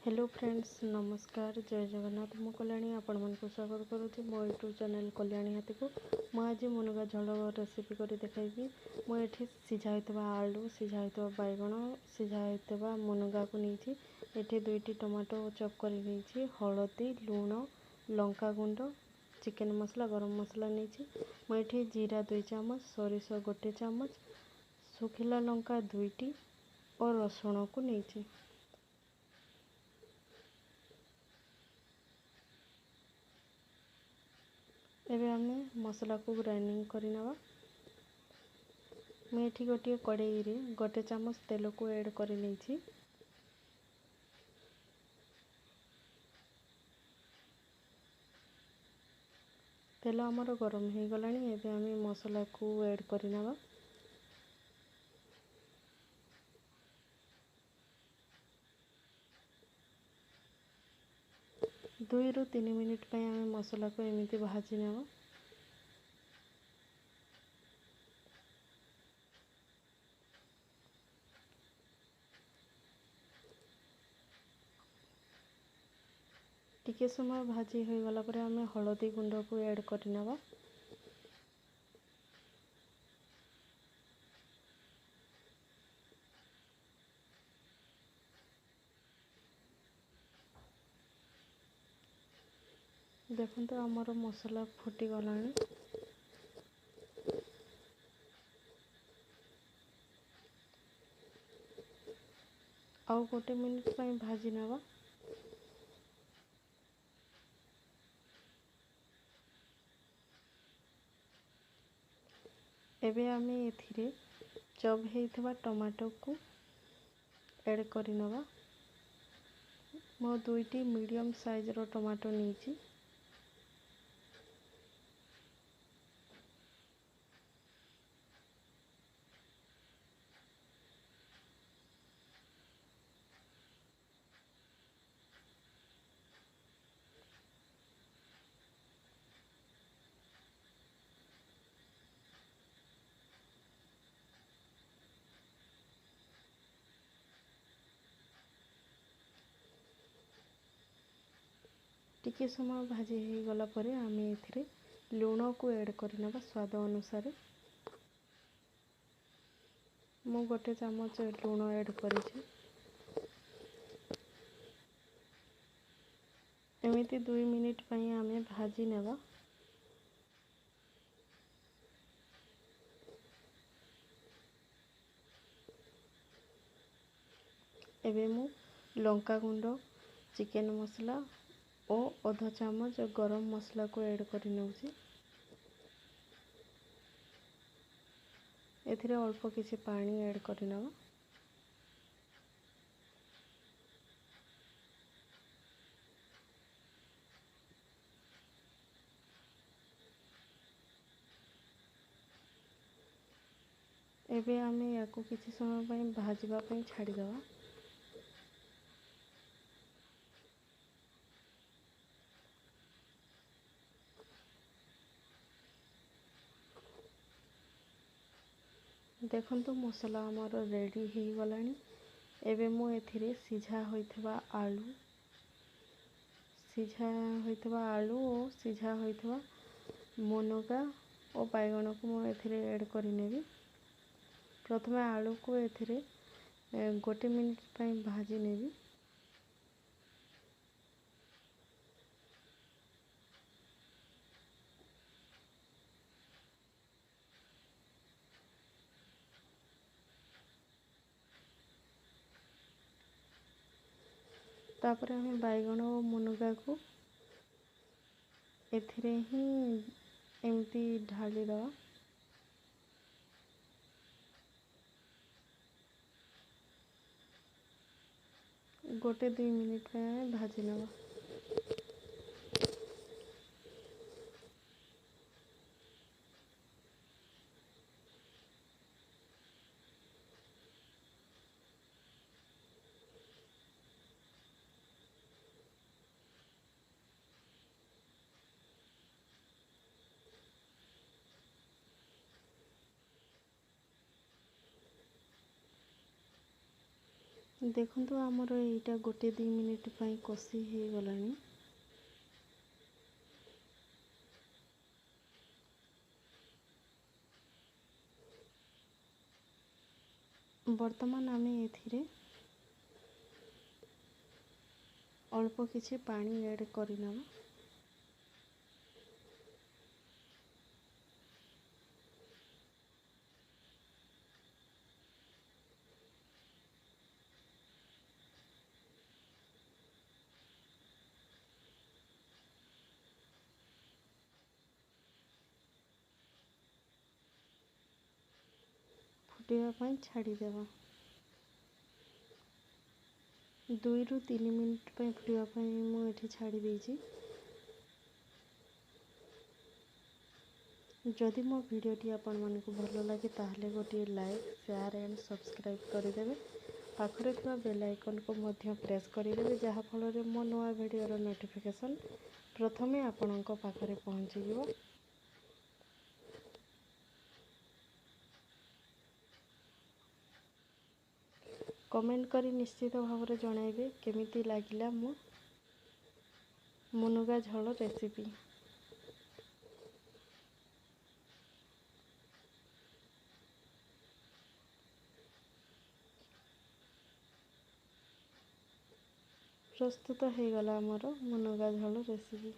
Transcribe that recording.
Hello friends, ନମସ୍କାର, ଜୟ ଜଗନ୍ନାଥ। ମୁଁ କଲ୍ୟାଣୀ ଆପଣମାନଙ୍କୁ ସ୍ୱାଗତ କରୁଛି ମୋ ୟୁଟ୍ୟୁବ୍ ଚ୍ୟାନେଲ୍ କଲ୍ୟାଣୀ ହାତୀକୁ। ମୁଁ ଆଜି ମୁନଗା ଝୋଳ ରେସିପି କରି ଦେଖାଇବି। ମୁଁ ଏଠି ସିଝା ହୋଇଥିବା ଆଳୁ, ସିଝା ହୋଇଥିବା ବାଇଗଣ, ସିଝା ହୋଇଥିବା ମୁନଗାକୁ ନେଇଛି। ଏଠି 2ଟି ଟମାଟୋ ଚପ୍ କରି ନେଇଛି, ହଳଦୀ, ଲୁଣ, ଲଙ୍କା ଗୁଣ୍ଡ, ଚିକେନ୍ ମସଲା, ଗରମ ମସଲା ନେଇଛି। ମୁଁ ଏଠି ଜିରା 2 ଚାମଚ, ସୋରିଷ 1 ଚାମଚ, ଶୁଖିଲା ଲଙ୍କା 2ଟି ଓ ରସୁଣକୁ ନେଇଛି। ଏବେ ଆମେ ମସଲାକୁ ଗ୍ରାଇଣ୍ଡିଙ୍ଗ କରିନେବା। ମୁଁ ଏଠି ଗୋଟିଏ କଡ଼େଇରେ 1 ଚାମଚ ତେଲକୁ ଆଡ଼୍ କରି ନେଇଛି। ତେଲ ଆମର ଗରମ ହେଇଗଲାଣି। ଏବେ ଆମେ ମସଲାକୁ ଆଡ଼୍ କରିନେବା। 2ରୁ 3 ମିନିଟ୍ ପାଇଁ ଆମେ ମସଲାକୁ ଏମିତି ଭାଜି ନେବା। ଟିକେ ସମୟ ଭାଜି ହୋଇଗଲା ପରେ ଆମେ ହଳଦୀ ଗୁଣ୍ଡକୁ ଆଡ଼୍ କରିନେବା। ଦେଖନ୍ତୁ, ଆମର ମସଲା ଫୁଟିଗଲାଣି। ଆଉ 1 ମିନିଟ୍ ପାଇଁ ଭାଜି ନେବା। ଏବେ ଆମେ ଏଥିରେ ଚପ୍ ହେଇଥିବା ଟମାଟୋକୁ ଆଡ଼୍ କରିନେବା। ମୁଁ 2ଟି ମିଡ଼ିୟମ୍ ସାଇଜ୍ର ଟମାଟୋ ନେଇଛି। ଟିକେ ସମୟ ଭାଜି ହେଇଗଲା ପରେ ଆମେ ଏଥିରେ ଲୁଣକୁ ଆଡ଼୍ କରିନେବା ସ୍ୱାଦ ଅନୁସାରେ। ମୁଁ 1 ଚାମଚ ଲୁଣ ଆଡ଼୍ କରିଛି। ଏମିତି 2 ମିନିଟ୍ ପାଇଁ ଆମେ ଭାଜି ନେବା। ଏବେ ମୁଁ ଲଙ୍କା ଗୁଣ୍ଡ, ଚିକେନ୍ ମସଲା ଓ ଅଧ ଚାମଚ ଗରମ ମସଲାକୁ ଆଡ଼୍ କରି ନେଉଛି। ଏଥିରେ ଅଳ୍ପ କିଛି ପାଣି ଆଡ଼୍ କରିନେବା। ଏବେ ଆମେ ୟାକୁ କିଛି ସମୟ ପାଇଁ ଭାଜିବା ପାଇଁ ଛାଡ଼ିଦେବା। ଦେଖନ୍ତୁ, ମସଲା ଆମର ରେଡ଼ି ହେଇଗଲାଣି। ଏବେ ମୁଁ ଏଥିରେ ସିଝା ହୋଇଥିବା ଆଳୁ ଓ ସିଝା ହୋଇଥିବା ମୁନଗା ଓ ବାଇଗଣକୁ ମୁଁ ଏଥିରେ ଆଡ଼୍ କରିନେବି। ପ୍ରଥମେ ଆଳୁକୁ ଏଥିରେ 1 ମିନିଟ୍ ପାଇଁ ଭାଜି ନେବି। ତାପରେ ଆମେ ବାଇଗଣ ଓ ମୁନଗାକୁ ଏଥିରେ ହିଁ ଏମିତି ଢାଳିଦେବା। 1-2 ମିନିଟ୍ ପାଇଁ ଆମେ ଭାଜି ନେବା। ଦେଖନ୍ତୁ, ଆମର ଏଇଟା ଗୋଟେ 2 ମିନିଟ୍ ପାଇଁ କଷି ହେଇଗଲାଣି। ବର୍ତ୍ତମାନ ଆମେ ଏଥିରେ ଅଳ୍ପ କିଛି ପାଣି ଆଡ଼୍ କରିନେବା। ଫୁଟିବା ପାଇଁ ଛାଡ଼ିଦେବା। 2ରୁ 3 ମିନିଟ୍ ପାଇଁ ଫୁଟିବା ପାଇଁ ମୁଁ ଏଠି ଛାଡ଼ି ଦେଇଛି। ଯଦି ମୋ ଭିଡ଼ିଓଟି ଆପଣମାନଙ୍କୁ ଭଲ ଲାଗେ, ତାହେଲେ ଗୋଟିଏ ଲାଇକ୍, ସେୟାର ଆଣ୍ଡ ସବସ୍କ୍ରାଇବ୍ କରିଦେବେ। ପାଖରେ ଥିବା ବେଲ୍ ଆଇକନ୍କୁ ମଧ୍ୟ ପ୍ରେସ୍ କରିଦେବେ, ଯାହାଫଳରେ ମୋ ନୂଆ ଭିଡ଼ିଓର ନୋଟିଫିକେସନ୍ ପ୍ରଥମେ ଆପଣଙ୍କ ପାଖରେ ପହଞ୍ଚିଯିବ। କମେଣ୍ଟ କରି ନିଶ୍ଚିତ ଭାବରେ ଜଣାଇବେ କେମିତି ଲାଗିଲା ମୋ ମୁନଗା ଝୋଳ ରେସିପି। ପ୍ରସ୍ତୁତ ହେଇଗଲା ଆମର ମୁନଗା ଝୋଳ ରେସିପି।